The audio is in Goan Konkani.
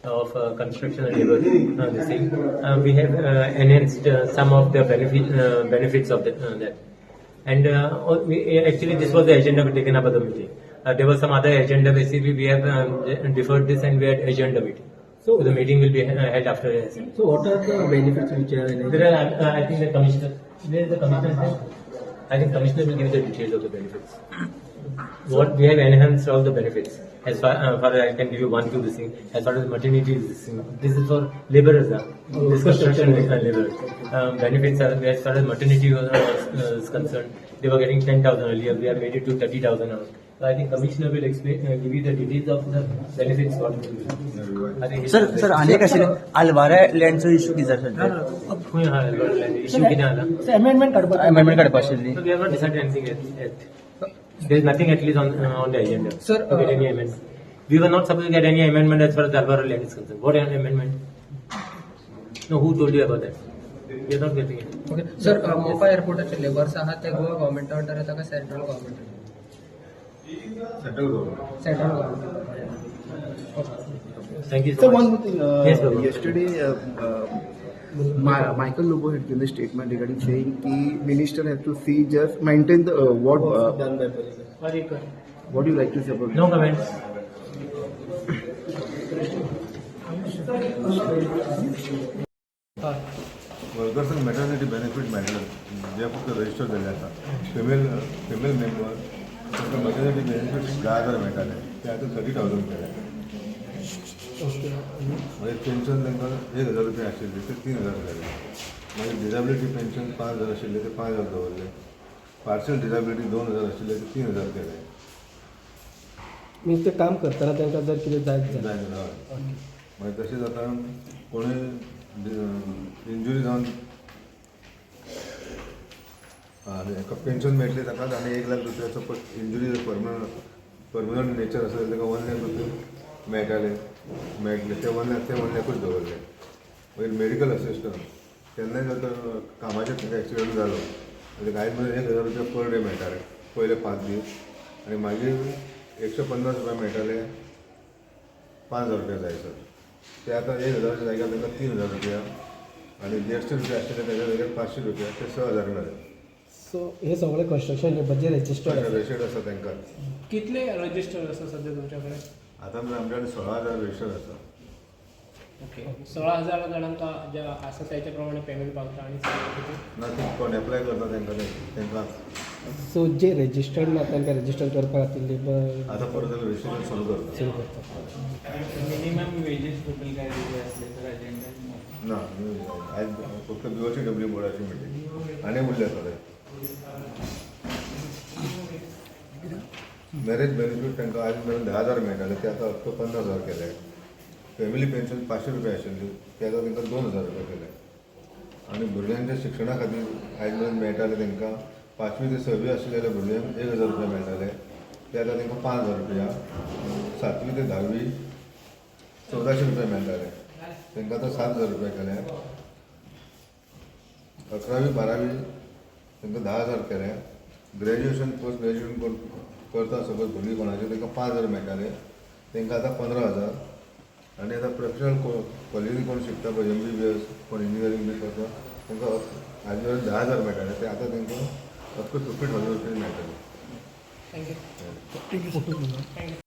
of construction and labor. This thing. We have enhanced some of the benefits of that. And actually, this was the agenda we taken up at the meeting. There was some other agenda. Basically, we have deferred this and we had adjourned the meeting. So the meeting will be held after the assembly. So what are the benefits which are in There are, I think the commissioner, where is the commissioner? There? I think commissioner will give the details of the benefits. What we have enhanced all the benefits. As far as I can give you one, two, this thing. As far as maternity is this thing. This is for laborers. This construction laborers. Benefits are, as far as maternity is concerned, they were getting 10,000 earlier. We have made it to 30,000 now. So I think commissioner will explain, give you the details of the benefits. What it will be. I think sir sir आनी एक आशिल्लें आलवारा लँडचो इशू कितें जाता सध्या? खंय आहा इश्यू कितें आहा? अमेंडमेंट काडपाक अमेंडमेंट काडपा आशिल्ली. No, we have not decided anything yet. There is nothing at least on the agenda. Sir, to get any amendment. We were not supposed to get any amendment as far as Alvaro land is concerned. What an amendment? No, who told you about that? We are not getting it. Okay sir, Mopa एअरपोर्टाचे लेबर्स आहात ते गोवा गव्हर्मेंटा अंडर येता काय central government? Central government. Central government. Thank you so Sir, much. one more thing. Yes, Babu. Yesterday, Michael Lobo had given a statement regarding saying the minister has to see just maintain the what. Done by Parrikar. What do you like to say about No comments. वर्कर्सांक maternity benefit मेळटले जे फक्त रजिस्टर जाल्ले आसा फिमेल मेंबर तांकां मॅटर्निटी बेनिफीट 10,000 मेळटाले ते आतां 30,000 केले. मागीर पेन्शन तांकां 1,000 रुपया आशिल्ले ते 3,000 जाले. मागीर डिजेबिलिटी पेन्शन 5,000 आशिल्ले ते 5,000 दवरले. पार्शल डिजेबिलिटी 2,000 आशिल्ले ते 3,000 केले. मीन्स ते काम करतना तांकां जर कितें जायत जाल्यार. जायना, हय. मागीर तशेंच आतां कोणूय इंजुरी जावन आनी हेका पेन्शन मेळटलें ताकाच आनी 1 लाख रुपया सपोज इंजुरी जर परमनंट नेचर आसा जाल्यार ताका 1 लाख रुपया मेळटाले, मेळटले ते 1 लाख, ते 1 लाखूच दवरले. मागीर मेडिकल असिस्टंट केन्नाय जर तर कामाचेर ताका एक्सिडंट जालो जाल्यार आयज मेरेन 1,000 रुपया पर डे मेळटाले पयले 5 दीस आनी मागीर 150 रुपया मेळटाले 5,000 रुपया जायसर. ते आतां 1,000च्या जाग्यार तांकां 3,000 रुपया आनी 150 रुपया आशिल्ले ताच्या जाग्यार 500 रुपया, ते 6,000 मेळ्ळे. सो हे सगळे कन्स्ट्रक्शन लेबर जे रजिस्टर्ड आसा. रजिस्टर्ड आसा तांकां. कितले रजिस्टर आसा सध्या तुमच्या कडेन? आतां मेरेन आमच्या कडेन 16,000 रजिस्टर्ड आसा. ओके, 16,000 जाणांक जे आसा त्याच्या प्रमाणे पेमेंट पावता आणि सगळं कितें? ना, ते कोण एप्लाय करता तांकां तांकां. सो जे रजिस्टर्ड ना तांकां रजिस्टर करपा खातीर लेबर आतां परत रजिस्ट्रेशन सुरू करता. सुरू करता. मिनिमम वेजेस बद्दल काय वेगळे असले तर अजेंडा? ना, आयज फक्त बीओसीडब्ल्यू बोर्डाची मिटींग आनी उरल्या सगळे. मॅरेज बेनिफीट तांकां आयज मेरेन 10,000 मेळटाले ते आतां अप टू 50,000 केले. फॅमिली पेन्शन 500 रुपया आशिल्ली ते आतां तांकां 2,000 रुपया केले. आनी भुरग्यांच्या शिक्षणा खातीर आयज मेरेन मेळटाले तांकां पांचवी ते सवी आशिल्ले जाल्यार भुरग्यांक 1,000 रुपया मेळटाले ते आतां तांकां 5,000 रुपया. सातवी ते धावी 1,400 रुपया मेळटाले तांकां आतां 7,000 रुपया केले. अकरावी बारावी तांकां 10,000 केले. ग्रॅज्युएशन पोस्ट ग्रॅज्युएशन कोण करता सपोज भुरगीं कोणाचे तांकां 5,000 मेळटाले तांकां आतां 15,000. आनी आतां प्रोफेशनल कॉलेजीन कोण शिकता पळय, एमबीबीएस कोण इंजिनियरींग बी करता, तांकां आयज मेरेन 10,000 मेळटाले ते आतां तांकां अप टू 50,000 रुपया मेळटले. Thank you, thank you.